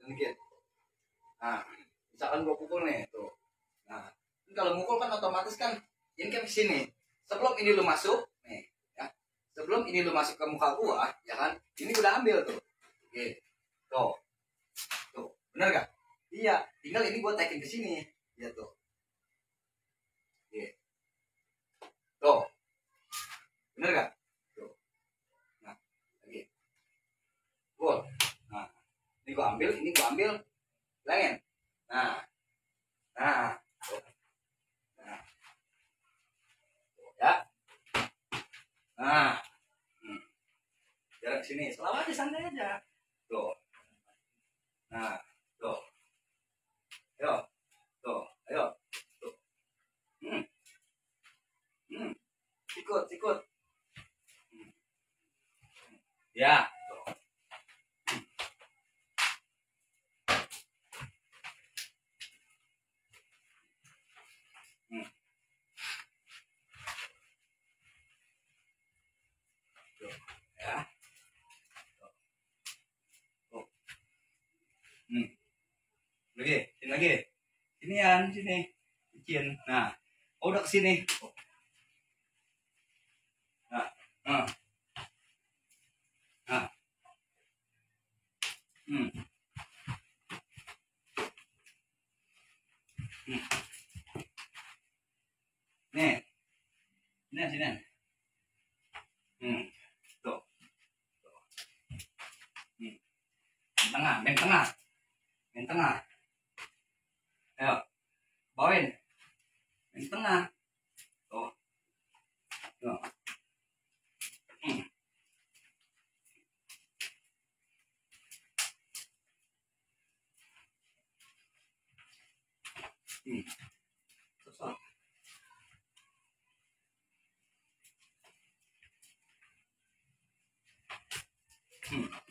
Sedikit. Nah, misalkan gua pukul nih tuh. Nah, kalau mukul kan otomatis kan ini kan kesini. Sebelum ini lu masuk nih, ya. Sebelum ini lu masuk ke muka gua, ya kan? Ini udah ambil tuh. Oke. Tuh. Tuh, bener gak? Iya, tinggal ini gua taikin ke sini. Ya tuh. Oke. Tuh. Bener gak? Tuh. Nah, lagi. Gua. Nah, ini gua ambil, ini gua ambil. Bilangin. Nah. Nah. Tuh. Nah. Tuh, ya. Nah. Jarak sini. Selalu aja santai aja. Tuh. Nah, tuh. Ayo. Tuh, ayo. Tuh. Hmm. Hmm. Ikut. Ya. Tuh. Hmm. Tuh. Ya. Tuh. Tuh. Hmm. Lagi. Sinian, sini. Bikin. Nah. Oh, udah kesini. Oh. Nah. Nah. Nah. Hmm. Hmm. Nih. Sini. Hmm. Tuh. Tuh. Hmm. Main tengah. Ayo, bawain. Main tengah. Tuh. Tuh. Hmm. Hmm. Susah. Hmm.